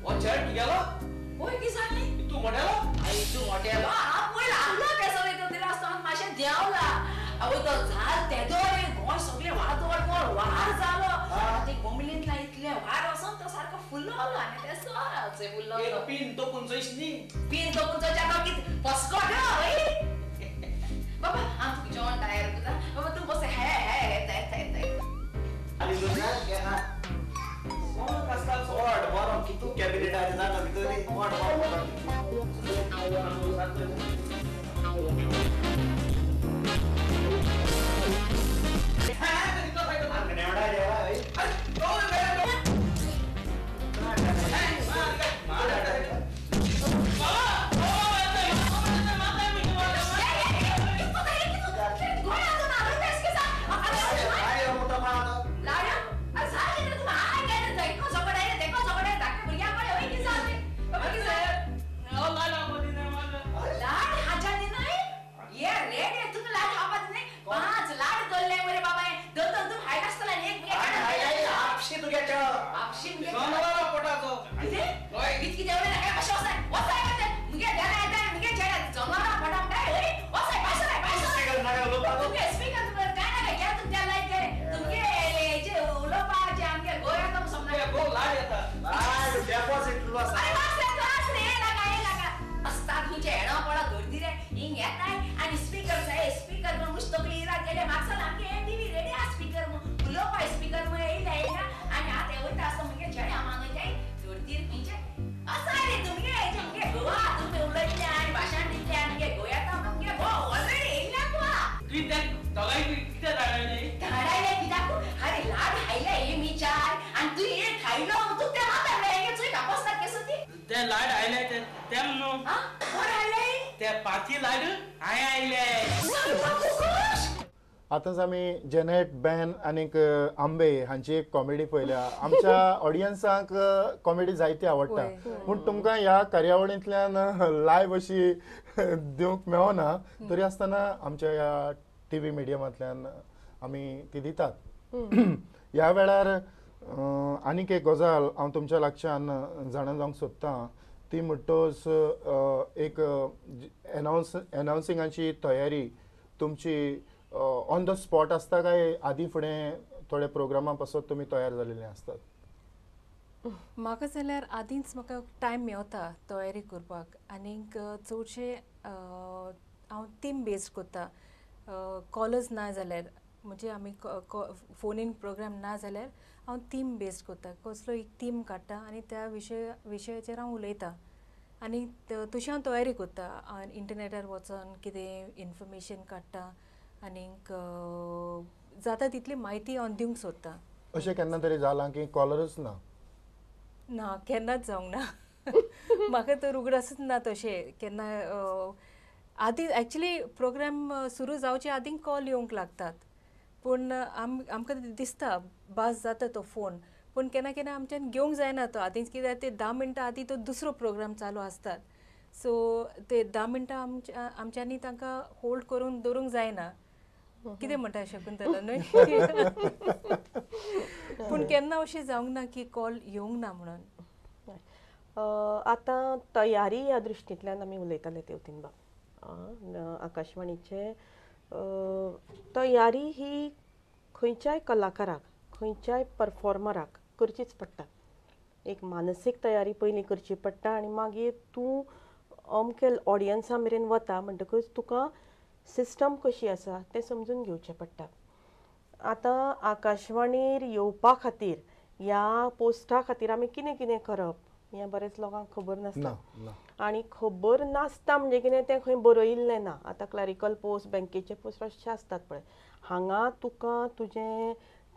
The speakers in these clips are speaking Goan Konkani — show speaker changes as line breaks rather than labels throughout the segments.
ओ चेड तुगेलो
होय की जालें
तू मोटेलो
आई तू मोटेलो हांव पयलीं आहलो तेसो वयता दिला आसतना मातशें देंवला आवय तो झाल तेदो गोंय सगळें वादळ मोर वार जालो ते बोंबलेंतला इतलें वार वचोन तो सारको फुल्लो आनी ते सर फुल्लो
पिन तो पुंजयस न्ही
पिन तो पुंजोच्या तो कितें फस्कट हय बाबा हांव तुका जेवण तयार करता बाबा तूं बस हे हे येता येता येता
आनी दुसरा केन्ना कोण आसता चड बरो कितू कॅबिनेट आसा जाणा भितर मोड बरो
आतांच आमी जेनेट बेन आनीक आंबे हांची एक कॉमेडी पळयल्या. आमच्या ऑडियन्सांक कॉमेडी जायती आवडटा, पूण तुमकां ह्या कार्यावळींतल्यान लायव अशी दिवंक मेळना, तरी आसतना आमच्या ह्या टी व्ही मिडियमांतल्यान आमी ती दितात. ह्या वेळार आनीक एक गजाल हांव तुमच्या लागच्यान जाणा जावंक सोदतां, ती म्हणटच एक एनावन्सिंगाची तयारी तुमची ऑन the spot आसता काय आदी फुडें थोडे प्रोग्रामा पासत तुमी तयार जालेले आसतात?
म्हाका जाल्यार आदींच म्हाका टायम मेवता तयारी करपाक, आनीक चडशे हांव टीम बेस्ड करता. कॉलर्स ना जाल्यार म्हणजे आमी फोन इन प्रोग्राम ना जाल्यार हांव थीम बेस्ड करता, कसलो एक थीम काडटा आनी त्या विशयाचेर हांव उलयता आनी तशी हांव तयारी करता. इंटरनेटार वचोन कितें इन्फॉर्मेशन काडटा आनीक जाता तितली म्हायती हांव दिवंक सोदता.
अशें केन्ना तरी जालां की कॉलरच ना?
ना, केन्नाच जावंक ना. म्हाका तर उगडासूच ना तशें केन्ना. आदी एक्चुली प्रोग्राम सुरू जावचे आदीं कॉल येवंक लागतात, पूण आमकां दिसता बास जाता तो फोन, पूण केन्ना केन्ना आमच्यान घेवंक जायना तो आदींच, कित्याक ते 10 मिनटां आदीं तो दुसरो प्रोग्राम चालू आसतात. सो ते 10 मिनटां आमच्यांनी तांकां होल्ड करून दवरूंक जायना. कितें म्हणटा शकुंतला न्हय? पूण केन्ना अशें जावंक ना की कॉल येवंक ना म्हणून.
आतां तयारी ह्या दृश्टींतल्यान आमी उलयताले तेवतीन बाब, आकाशवाणीचे तयारी ही खंयच्याय कलाकाराक खंयच्याय परफॉर्मराक करचीच पडटा. एक मानसीक तयारी पयलीं करची पडटा आनी मागीर तूं अमके ऑडियन्सा मेरेन वता म्हणटकच तुका सिस्टम कशी आसा तें समजून घेवचें पडटा. आतां आकाशवाणीर येवपा खातीर ह्या पोस्टा खातीर आमी कितें कितें करप हें बरेंच लोकांक खबर नासता, आनी खबर नासता म्हणजे कितें तें खंय बरयिल्लें ना. आतां क्लरिकल पोस्ट, बँकेचे पोस्ट अशे आसतात पळय, हांगा तुका तुजें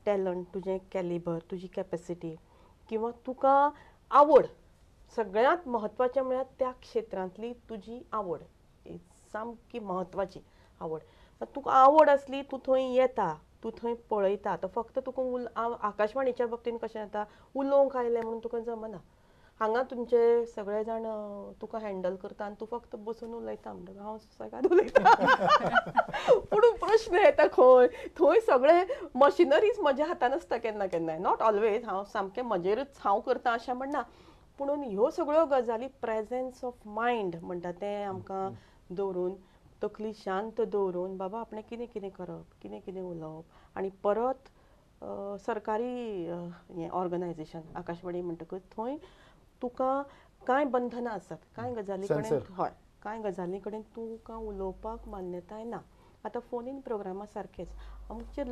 टॅलंट, तुजें कॅलिबर, तुजी कॅपेसिटी किंवा तुका आवड, सगळ्यांत म्हत्वाचें म्हळ्यार त्या क्षेत्रांतली तुजी आवड सामकी म्हत्वाची आवड. तुका आवड आसली तूं थंय येता, तूं थंय पळयता, तो फक्त तुका आकाशवाणीच्या बाबतीन कशें जाता, उलोवंक आयलें म्हणून तुका जमना. हांगा तुमचे सगळे जाण तुका हँडल करता आनी तूं फक्त बसून उलयता म्हणटकच हांव सगळ्यात उलयता. पूण प्रश्न येता खंय थंय सगळे मशिनरीज म्हज्या हातान आसता केन्ना केन्नाय, not always, हांव सामकें म्हजेरूच हांव करता अशें म्हणना, पुणून ह्यो सगळ्यो गजाली प्रेजेन्स ऑफ मायंड म्हणटा तें आमकां दवरून, तकली शांत दवरून बाबा आपणें कितें कितें करप, कितें कितें उलोवप. आनी परत सरकारी हें ऑर्गनायजेशन आकाशवाणी म्हणटकच थंय तुका कांय बंधनां आसतात, कांय गजाली कडेन, हय, कांय गजाली कडेन तुका उलोवपाक मान्यताय ना. आतां फोन इन प्रोग्रामा सारकेच आमचेर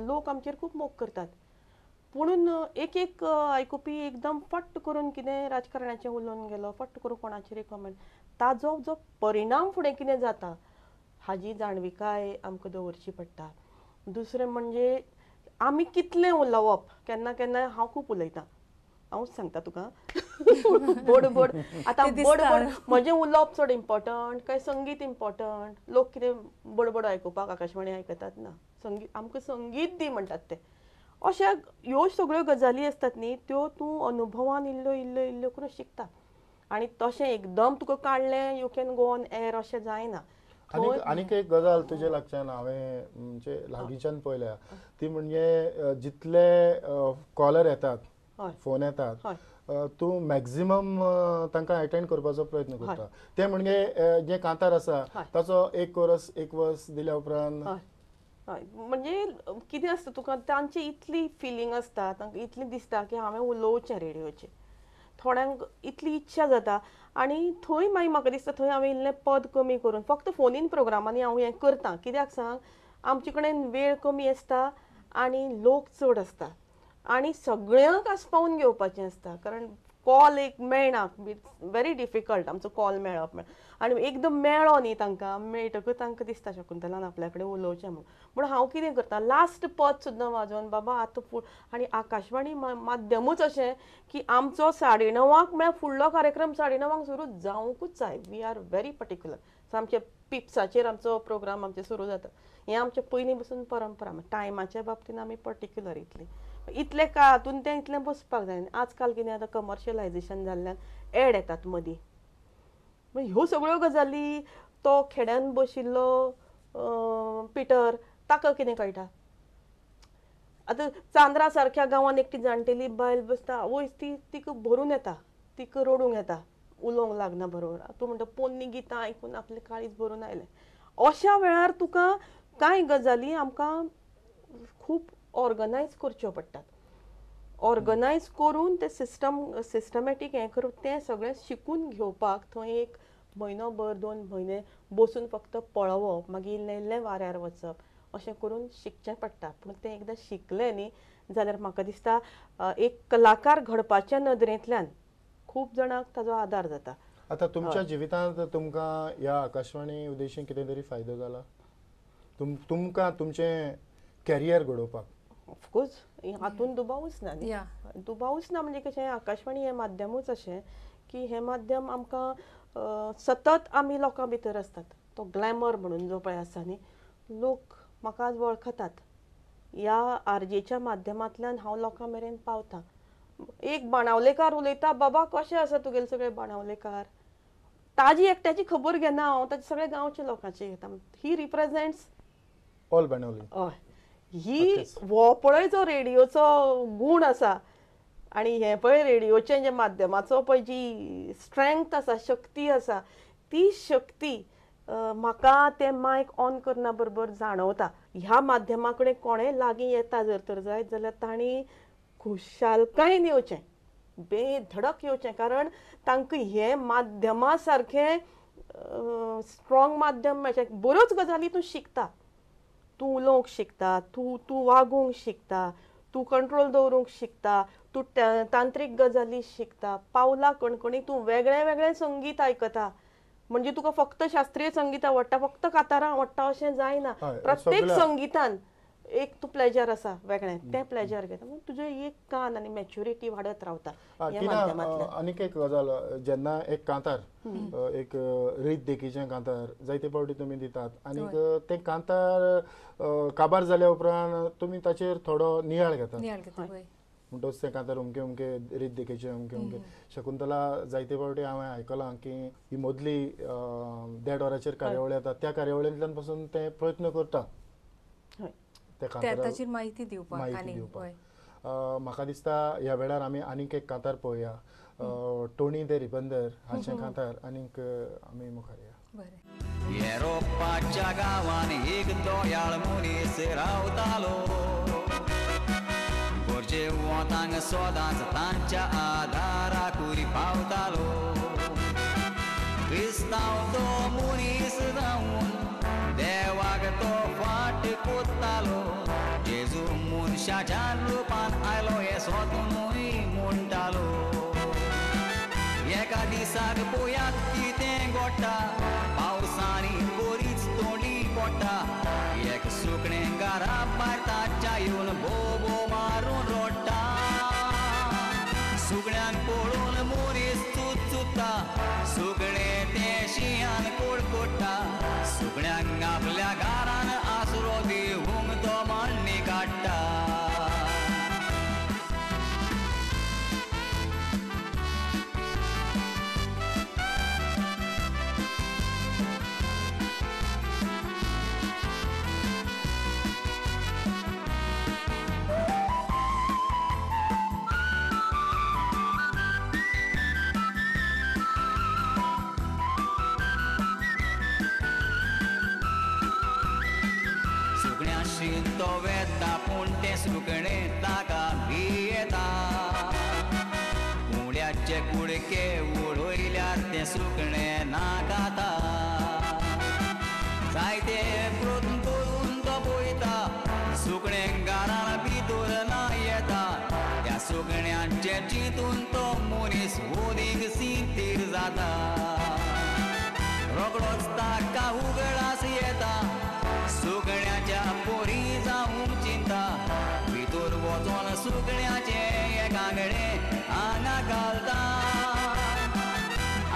लोक आमचेर खूब मोग करतात, पुणून एक एक आयकुपी एकदम फट्ट करून कितें राजकारणाचें उलोवन गेलो, फट्ट करून कोणाचेर कमेंट, ताजो जो परिणाम फुडें कितें जाता हाजी जाणविकाय आमकां दवरची पडटा. दुसरें म्हणजे आमी कितलें उलोवप, केन्ना केन्ना हांव खूब उलयतां, हांवूच सांगता तुका बडबड. आतां बडबड म्हजें उलोवप चड इम्पॉर्टंट काय संगीत इम्पॉर्टंट? लोक कितें बडबड आयकुपाक आकाशवाणी आयकतात ना, संगीत आमकां संगीत दी म्हणटात ते. अशा ह्यो सगळ्यो गजाली आसतात न्ही, त्यो तूं अनुभवान इल्ल्यो इल्ल्यो इल्ल्यो करून शिकता. आनी तशें एकदम तुका काडलें you can go on air अशें जायना.
आनीक एक गजाल तुजे लागच्यान हांवें म्हणजे लागींच्यान पळयल्या, ती म्हणजे जितले कॉलर येतात, फोन येतात, तूं मॅक्झिमम तांकां अटेंड करपाचो प्रयत्न करता. ते म्हणजे जे कांतार आसा ताचो एक कोरस एक वर्स दिल्या उपरांत,
हय, म्हणजे कितें आसता तुका तांची इतली फिलींग आसता, तांकां इतलें दिसता की हांवें उलोवचें रेडियोचेर, थोड्यांक इतली इच्छा जाता. आनी थंय मागीर म्हाका दिसता थंय हांवें इल्लें पद कमी करून फक्त फोन इन प्रोग्रामांनी हांव हें करता. कित्याक सांग, आमचे कडेन वेळ कमी आसता आनी लोक चड आसता आनी सगळ्यांक आस्पावन घेवपाचें आसता, कारण कॉल एक मेळना, it's very difficult आमचो कॉल मेळप. आनी एकदम मेळ्ळो न्ही तांकां, मेळटकच तांकां दिसता शकुंतलान आपल्या कडेन उलोवचें म्हणून. पूण हांव कितें करता, लास्ट पद सुद्दां वाजोवन बाबा आतां. आनी आकाशवाणी माध्यमूच अशें की आमचो 9:30 म्हळ्यार फुडलो कार्यक्रम 9:30 सुरू जावंकूच जाय. We are very particular. So आमच्या पिप्साचेर आमचो प्रोग्राम आमचें सुरू जाता. हें आमचें पयलीं पसून परंपरा. टायमाच्या बाबतीन आमी पर्टिक्युलर इतली इतले काळातून तें इतलें बसपाक जाय. आजकाल कितें आतां कमर्शियलायजेशन जाल्ल्यान एड येतात मदीं, ह्यो सगळ्यो गजाली तो खेड्यान बशिल्लो पिटर ताका कितें कळटा. आतां चांद्रा सारक्या गांवांत एकटी जाणटेली बायल बसता, आवय ती तिका भरून येता, तिका रडूंक येता, उलोवंक लागना बरोबर. तूं म्हणटा पोन्नी गितां आयकून आपलें काळीज भरून आयलें. अशा वेळार तुका कांय गजाली आमकां खूब ऑर्गनायज करच्यो पडटात. ऑर्गनायज करून ते सिस्टमॅटीक हें करून तें सगळें शिकून घेवपाक थंय एक म्हयनो भर 2 म्हयने बसून फक्त पळोवप, मागीर इल्लें इल्लें वाऱ्यार वचप, अशें करून शिकचें पडटा. पूण तें एकदां शिकलें न्ही जाल्यार म्हाका दिसता एक कलाकार घडपाच्या नदरेंतल्यान खूब जाणांक ताजो आदार जाता.
आतां तुमच्या जिवितांत तुमकां ह्या आकाशवाणी उद्देशीन कितें तरी फायदो जाला तुमकां तुमचें कॅरियर घडोवपाक?
ऑफकोर्स, हातून दुबावूच ना न्ही, दुबावूच ना. म्हणजे कशें आकाशवाणी हें माध्यमूच अशें की हें माध्यम आमकां सतत आमी लोकां भितर आसतात. तो ग्लॅमर म्हणून जो पळय आसा न्ही, लोक म्हाका आज वळखतात ह्या आरजेच्या माध्यमांतल्यान हांव लोकां मेरेन पावता. एक बाणावलेकार उलयता, बाबा कशें आसा तुगेले सगळे बाणावलेकार, ताजी एकट्याची खबर घेना हांव, ताजे सगळे गांवच्या लोकांची घेता. ही रिप्रेजेंट्स
ऑल बाणावली.
हय, ही हो पळय जो रेडियोचो गूण आसा आनी हें पळय रेडियोचें जे माध्यमाचो पळय जी स्ट्रेंथ आसा, शक्ती आसा, ती शक्ती म्हाका तें मायक ऑन करना बरोबर जाणवता. ह्या माध्यमा कडेन कोणें लागीं येता जर तर जायत जाल्यार तांणी खुशालकायेन येवचें, बेधडक येवचें, कारण तांकां हें माध्यमा सारकें स्ट्रॉंग माध्यम मेळचें. बऱ्योच गजाली तूं शिकता, तूं उलोवंक शिकता, तूं तूं वागूंक शिकता, तूं कंट्रोल दवरूंक शिकता, तूं तांत्रीक गजाली शिकता, पावला कणकणी तूं वेगळें वेगळें संगीत आयकता. म्हणजे तुका फक्त शास्त्रीय संगीत आवडटा, फक्त कातारां आवडटा अशें जायना. प्रत्येक संगितान एक तूं प्लेजर आसा वेगळें, तें प्लेजर घेता. तुजें एक कान आनी मॅच्युरिटी वाडत रावता.
आनीक एक गजाल, जेन्ना एक कांतार, एक रीत देखीचें कांतार जायते फावटी तुमी दितात आनीक तें कांतार काबार जाल्या उपरांत तुमी ताचेर थोडो नियाळ घेतात, म्हणटच तें कांतार अमके अमके रीत देखीचें अमके अमके. शकुंतला, जायते फावटी हांवें आयकलां की ही मदली 1.5 वरांचेर कार्यावळी येता, त्या कार्यावळींतल्यान पासून ते प्रयत्न करता
ताचेर माहिती दिवपाक.
म्हाका दिसता ह्या वेळार आमी आनीक एक कांतार पळोवया. टोनी दे रिबंदर हाचें कांतार आनीक आमी मुखार या.
बरें.
येरोपाच्या गांवान एक दोयाळ मनीस रावतालो, गोरजे वोतांक सदांच तांच्या आदाराकूय पावतालो. क्रिस्तांव तो मनीस जावन देवाक तो फाट कोत्तालो, जेजू मनशाच्या रुपान आयलो हें सोदूनय म्हणटालो. एका दिसाक पोयात कितें घडटा, पावसांनी बरीच तोंडी पडटा, एक सुकणें घरा भायर ताच्या येवन बोबो मारून रडटा. सुकण्यांक पळोवन मनीस चुचुता, सुकणें तें शिंयान कोडकोडटा, सुकण्यांक आपल्या घरान आसरो दिवंक तो मांडणी काडटा. तो वेता पूण तें सुकणें ताका भियेता, उड्याचे कुडके उडयल्यार तें सुकणें ना खाता. जायते प्रयत्न करून तो पळयता, सुकणें घरान भितर ना येता, त्या सुकण्यांचें चिंतून तो मनीस ओदीक सिंतीर जाता. रोकडोच ताका उगडास येता, सुकण्याच्या पोरी जावंक चिंता, भितर वचोन सुकण्याचें एकांगडें आंगा घालता.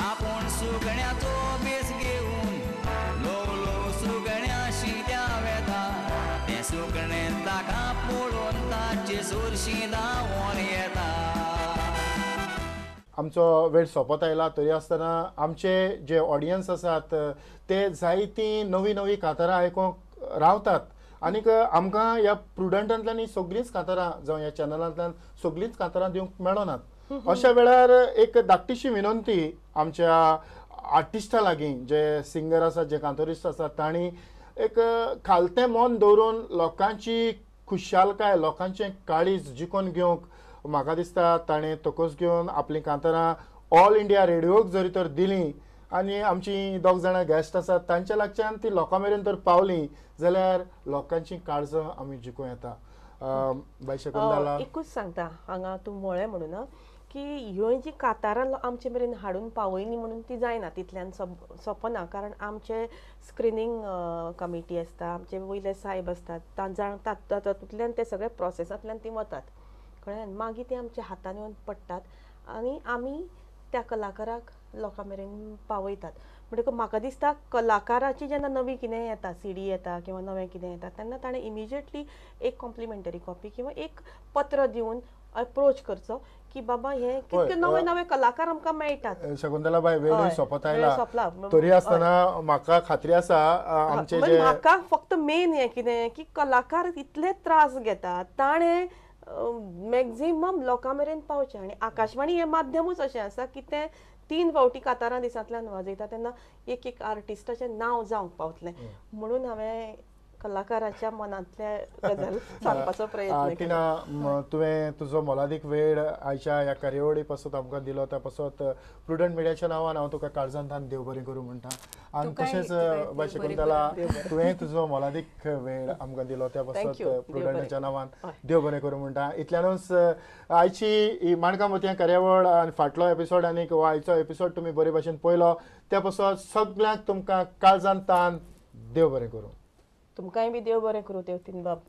आपूण सुकण्याचो भेस घेवन ल्हव ल्हव सुकण्या शित्या वेता, तें सुकणें ताका पळोवन ताचे सुरशी धांवोन येता.
आमचो वेळ सोंपत आयला तरी आसतना आमचे जे ऑडियन्स आसात ते जायतीं नवीं नवीं कांतारां आयकूंक रावतात आनीक आमकां ह्या प्रुडंटांतल्यान ही सगळींच कांतारां जावं ह्या चॅनलांतल्यान सगळींच कांतारां दिवंक मेळनात. अशा वेळार एक धाकटीशी विनंती आमच्या आर्टिस्टा लागीं, जे सिंगर आसात, जे कांतोरिस्ट आसात, तांणी एक खालतें मन दवरून लोकांची खुशालकाय, लोकांचें काळीज जिखून घेवंक म्हाका दिसता ताणें तकस घेवन आपलीं कांतारां ऑल इंडिया रेडियोक जरी तर दिलीं आनी आमची दोग जाणां गेस्ट आसात तांच्या लागच्यान ती लोकां मेरेन तर पावली जाल्यार लोकांची काळजां आमी जिखूं येता. बाय शकुंतला,
एकूच सांगता हांगा तूं म्हळें म्हणून की ह्यो जी कातारां आमचे मेरेन हाडून पावयली म्हणून ती जायना, तितल्यान सोंपना, कारण आमचे स्क्रिनींग कमिटी आसता, आमचे वयले सायब आसतात, तातूंतल्यान ते सगळे प्रोसेसांतल्यान ती वतात, कळ्ळें? मागीर ते आमच्या हातान येवन पडटात आनी आमी त्या कलाकाराक लोकां मेरेन पावयतात. म्हणटकच म्हाका दिसता कलाकाराची जेन्ना नवी कितें येता, सीडी येता किंवा नवें कितें येता, तेन्ना ताणें इमिजिएटली एक कॉम्प्लिमेंटरी कॉपी किंवा एक पत्र दिवन अप्रोच करचो की बाबा हे कितके नवे नवे कलाकार आमकां मेळटात.
शकुंतला बाय, वेळ सोंपत आयला तरी आसतना म्हाका खात्री आसा आमचे
म्हाका फक्त मेन हें कितें की कलाकार इतले त्रास घेतात, ताणें मॅक्झिमम लोकां मेरेन पावचें. आनी आकाशवाणी हें माध्यमूच अशें आसा की तें 3 फावटी कातारां दिसांतल्यान वाजयता तेन्ना एक एक आर्टिस्टाचें नांव जावंक पावतलें म्हणून हांवें कलाकाराच्या मनांतल्या गजाल सांगपाचो प्रयत्न
केला. तुवें तुजो मोलादीक वेळ आयच्या ह्या कार्यावळी पासत आमकां दिलो त्या पासत प्रुडंट मिडियाच्या नांवान हांव तुका काळजांतल्यान देव बरें करूं म्हणटा. आनी तशेंच बाय शकुंतला, तुवें तुजो मोलादीक वेळ आमकां दिलो त्या पासत प्रुडंटाच्या नांवान देव बरें करूं म्हणटा. इतल्यानूच आयची ही माणकां मोतयां कार्यावळ आनी फाटलो एपिसोड आनी आयचो एपिसोड तुमी बरे भाशेन पळयलो त्या पासत सगळ्यांक तुमकां काळजांतल्यान देव बरें करूं.
तुमकांय बी देव बरें करूं देवतीन बाब.